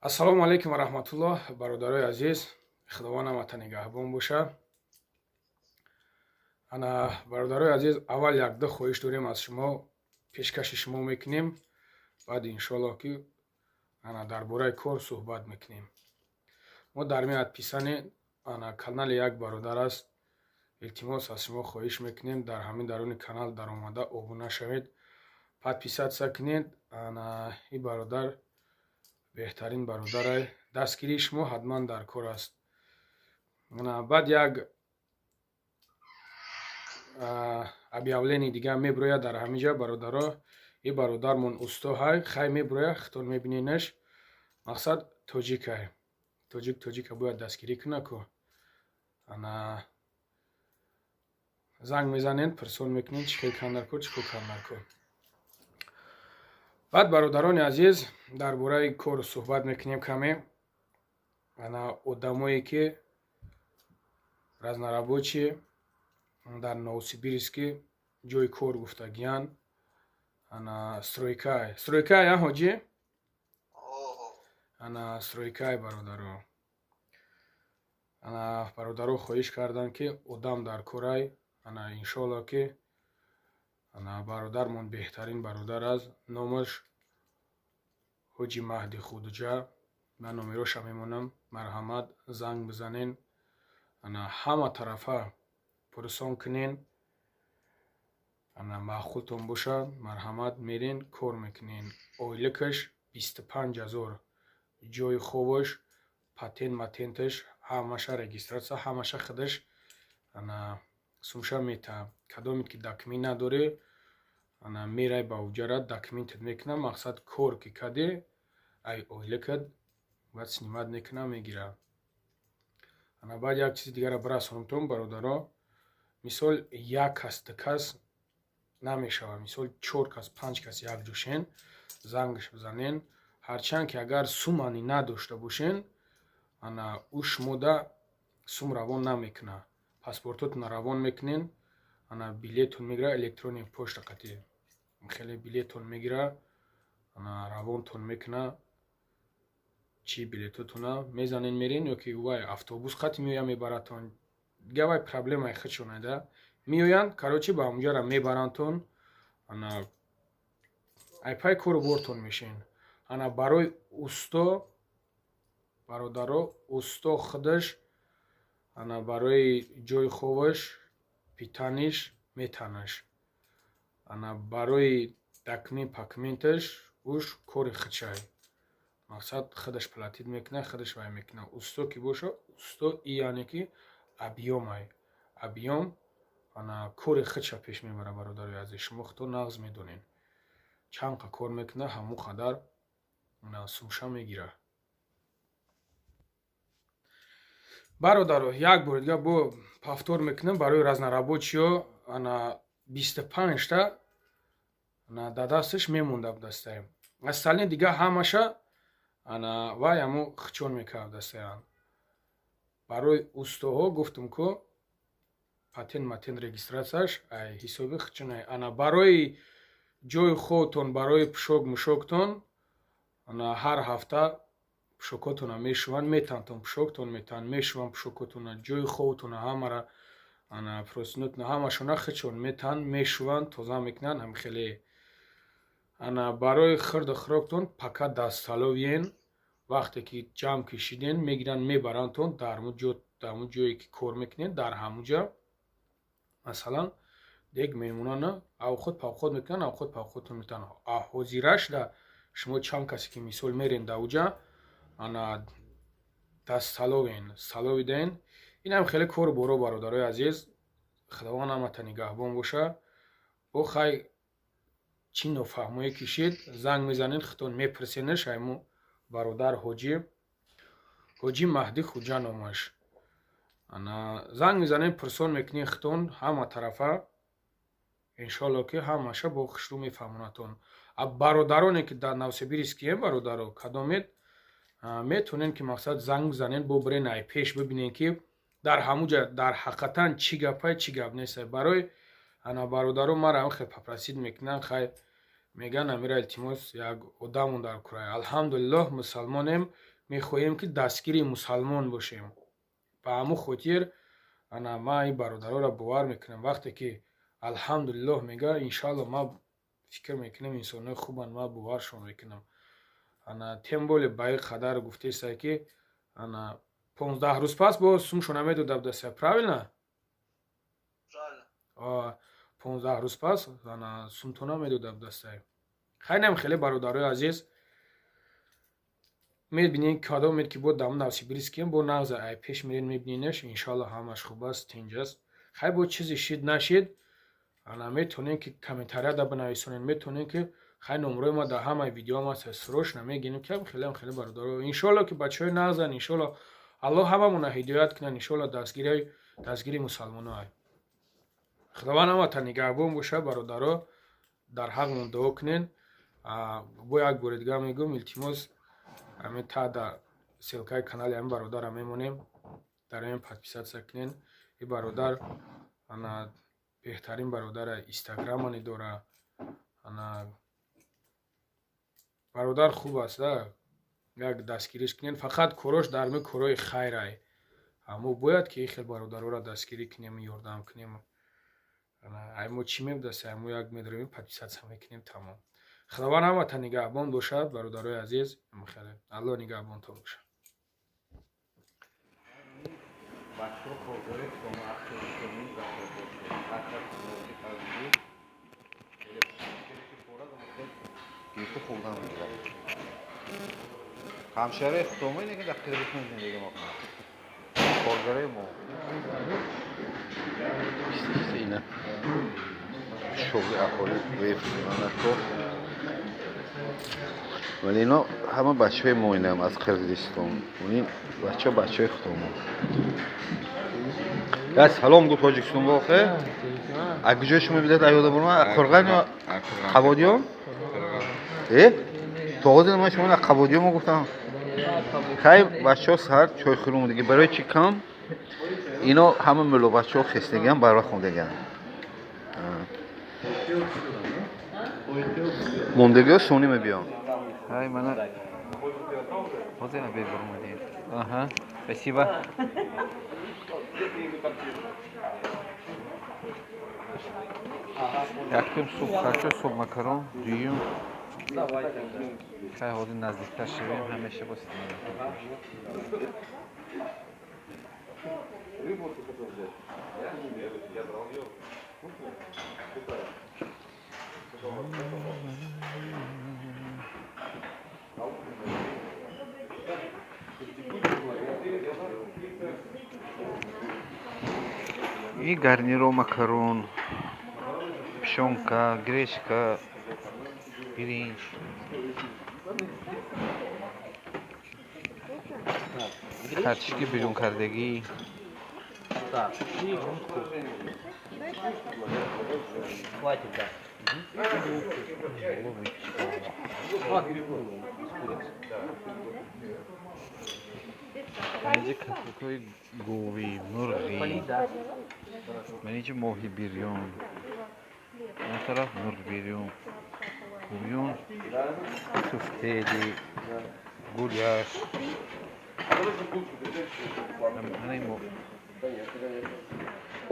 Ассалому алайкум ва раҳматуллоҳ, бародарои азиз. Худованд ҳамата нигаҳбон боша. Ана, бародарои азиз, аввал якду хоҳиш дорем аз шумо, пешкаши шумо мекунем, баъд иншоаллоҳ, ки ана дар бораи кор суҳбат мекунем. Мо дар ми описание ана канали як бародар аст. Илтимос, аз шумо хоҳиш мекунем, дар ҳамин даруни канал даромада обуна шавед, подписаться кунед. Ана ин бародар беҳтарин бародарай, дастгирии шумо ҳатман дар кор аст. Баъд як объявление дига меброяд дар ҳамин ҷа, бародаро. И бародармон усто ҳай, хай меброяд, хитон мебиненаш. Мақсад, тоҷикай, тоҷик тоҷика бояд дастгирӣ кунад ку. Ана занг мезанед, пурсон мекунед, чӣ хел кан дар кор, чӣ кор кан дар кор. Баъд, бародарони азиз, дар бораи кор суҳбат мекунем каме. Ана одамое ки разнорабочий дар Новосибирски ҷои кор гуфтагиянд, ана стройкай, стройкай, а ҳоҷӣ, ана стройкай, бародаро. Ана бародаро хоҳиш карданд, ки одам дар корай. Ана иншоалло, ки ана бародармон беҳтарин бародар аст, номаш Ҳоҷи Маҳди Хуҷа. Ман номероша мемонам, марҳамат, занг бизанен, ана ҳама тарафа пурсон кунен. Ана маъқултон бошад, марҳамат, мерен, кор мекунен. Ойликаш 25 000, ҷои хобаш, патент матенташ ҳамаша, регистрация ҳамаша худаш ана сумша мета. Кадоме ки документ надорӣ, ана мерай ба уҷара, документат мекунам. Мақсад, кор ки кардӣ, ай ойликат баъд снимать мекунам, мегирам. Ана баъд як чизи дигарро бирасонамтон, бародаро. Мисол, як кас, ду кас намешавад. Мисол, чор кас, панҷ кас якҷо шен, зангаш бизанен. Ҳарчанд ки агар сумани надошта бошен, ана ӯ шумода сум равон намекунад. Паспортотона равон мекунен, ана билетон мегира, электронный почта қатӣ хеле билетон мегира, ана равонтон мекуна. Чӣ, билетотона мезанен, мерен, ё ки вай автобус қати меояд, мебаратон. Дига вай проблемаи худшонада. Меоянд, короче, ба ҳамунҷара мебарандтон, ана айпай кору бортон мешен. Ана барои усто, бародаро, усто худаш ана барои ҷои хобаш, питание ш метанаш. Ана барои документ пакменташ уш кори худшай. Мақсад, худаш платить мекунад, худаш вай мекунад. Усто ки боша, усто и яъне ки объём ай объём, ана кори худша пеш мебарад. Бародарои азиз, шумо худто нағз медонед, чанд қа кор мекунад, ҳамон қадар сумша мегирад. Бародаро, як бори дига бо повтор мекунам: барои разнорабочий ё ана 25-та ана дар дасташ мемонда дастаем, остальные дига ҳамаша ана вай ҳамо хичон мекард дастаян. Барои устоҳо гуфтум ку, патент матент, регистрация ш ай ҳисоби хичонай. Ана барои ҷои хобтон, барои пӯшок мушоктон, ана ҳар ҳафта пӯшокотона мешӯванд, метантон, пӯшоктон метанд, мешӯванд пӯшокотона, ҷои хобтона ҳамара, ана простынь отона ҳамашона хичон метанд, мешӯванд, тоза мекунанд ҳамихеле. Ана барои хӯрду хӯроктон пока дар столовый ен. Вақте ки ҷамъ кишиден, мегиранд, мебарандтон дар ҳамун ҷое ки кор мекунед. Дар ҳамун ҷа, масалан, дег мемонанд, авхот павхот мекунанд, авхот павхотон метавонанд. Ҳозирашда шумо чанд касе ки мисол мерен дар уҷа, ана дар столовый ен, столовый даен. Инам хеле кору боро, бародарои азиз. Худованд ҳамата нигаҳбон боша. Бо хай, чӣ нофаҳмое кишид, занг мезанед, худтон мепурсенаш. Айму бародар Ҳоҷи Маҳдӣ Хуҷа номаш. Ана занг мезанед, пурсон мекунед худтон ҳама тарафа. Иншоалло, ки ҳамаша бо хушрӯ мефаҳмонатон. Бародароне ки дар Новосибирскием, бародаро, кадомед метавонед ки, мақсад, занг бизанед, бо бирен ай пеш бибинед, ки дар ҳамуҷа дар ҳақиқатан чӣ гапай, чӣ гап нестай. Барои ана бародаро мара ҳам хел попросить мекунанд, хай мегӯянд: «Амира, илтимос, як одамон дар курай». Алҳамдулиллоҳ, мусалмонем. Мехоҳем, ки дастгири мусалмон бошем. Ба ҳамун хотир ана ман ин бародароро бовар мекунам. Вақте ки алҳамдулиллоҳ мега, иншоалло, ман фикр мекунам, инсонҳои хубанд, ман боваршон мекунам. Ана тем более ба ин қадар гуфтеста, ки ана 15 рӯз пас бо сумшона медода будаса, правильно? 15 рӯз пас ана сумтона медода будаса. Хайнам хеле, бародарои азиз, мебинем, кадомед ки бо дам Новосибирскием, бо нағза ай пеш мерен, мебиненаш. Иншоалло, ҳамаш хуб аст, тинҷ аст. Хай, бо чизе шид нашид, ана метавонем, ки комментарияда бинависонем, метавонем, ки хай, номрои ма дар ҳамаи видеоам аст, срочно мегирем, ки хелеам хеле, бародаро. Иншоалло, ки бачаҳои нағзан. Иншоалло, Аллоҳ ҳамамона ҳидоят кунад. Иншоалло, дастгири мусалмоно ай. Худованд ҳамата нигаҳбон бошад, бародаро. Дар ҳаққмон дуо кунен. Бо як бори дига мегӯм, илтимос, ҳамин тада ссылкаи канали ҳамин бародарам мемонем, дар ҳамин подписаться кунен. И бародар ана беҳтарин бародара, инстаграмани дора. Ана бародар хуб аст, як дастгириш кунен. Фақат корош дар ми корои хайрай. Мо бояд ки хел бародароро дастгирӣ кунем, ёрдам кунем. Ай мо чӣ мебудаса? Ай мо як медорем, подписаться мекунем, тамом. Худованд ҳамата нигаҳбон бошад, бародарои азиз. Аллоҳ нигаҳбонтон бошад. Бачаҳо коргори худомо, гирифта хӯрдан мегирад. Ҳамшаҳраи худомо ине, ки дар Қирғизистон зиндагӣ мекунад, коргарои мо. Ина шуғли аҳолӣ вефнако, вале ино ҳама бачаҳои мо инам аз Қирғизистон. Ин бачаҳо бачаҳои худомо. Я салом гу Тоҷикистон бохе. А куҷо шумо бидед, аёда бурма? Қурған ё Қабодиён? Э? То ҳозир ман шумо Қабодиён мо гуфтам. Хай, бачаҳо саҳар чойхӯрӣ омадагӣ. Барои чӣ кам? Ино ҳама мулло бачаҳо хестагиан, барва хондагиан. Мондагиҳо сонӣ мебиён. Ҳай, мана ҳозир бебур омадем. Аҳа, спасибо. Якум суп каша, суп макарон, дуюм хай, ҳозир наздиктар шавем, ҳамеша бо. И гарниро макарон, пшонка, гречка, биринҷ. Картишки бирён кардагӣ. Хватит, да. Маниҷа кафукҳои говӣ, мурғӣ, маниҷа моҳи бирён, он тараф мурғ бирён, гӯён, туфтели, гуляш.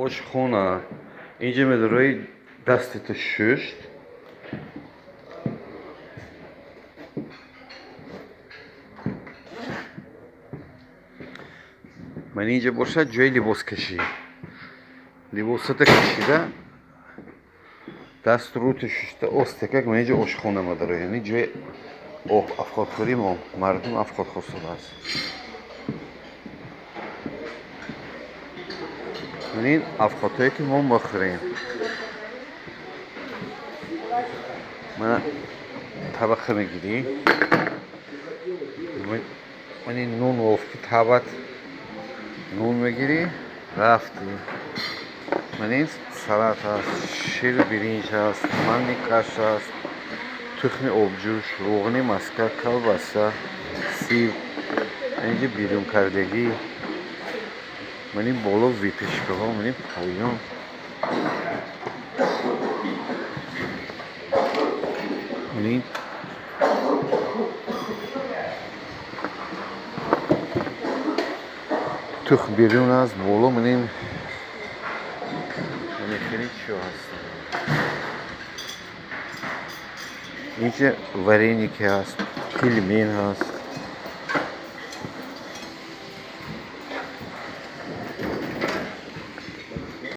Ошхона инҷа медорои, дастето шушт. Ман инҷа бошад ҷои либоскашӣ. Либосата кашида, даст рӯто шушта, остекак. Ман инҷа ошхона мадора, яъне ҷои афқотхӯрӣ. Мо мардум афқотхӯр шудааст. Ман ин афқотҳое, ки мо мехӯрем. Мана табақа мегирӣ, ман ин нун вофти, табат нун мегирӣ, рафтӣ. Ман ин салат аст, шири биринҷ аст, манни каш аст, тухми обҷӯш, рӯғни маска, колбаса, сир, инҷа бирёнкардагӣ. Ман ин боло выпечкаҳо, ман ин поён ман ин Тухм берун аст, боло манин мани хеле чиё ҳастанд. Инҷа вареники ҳаст, пельмень ҳаст.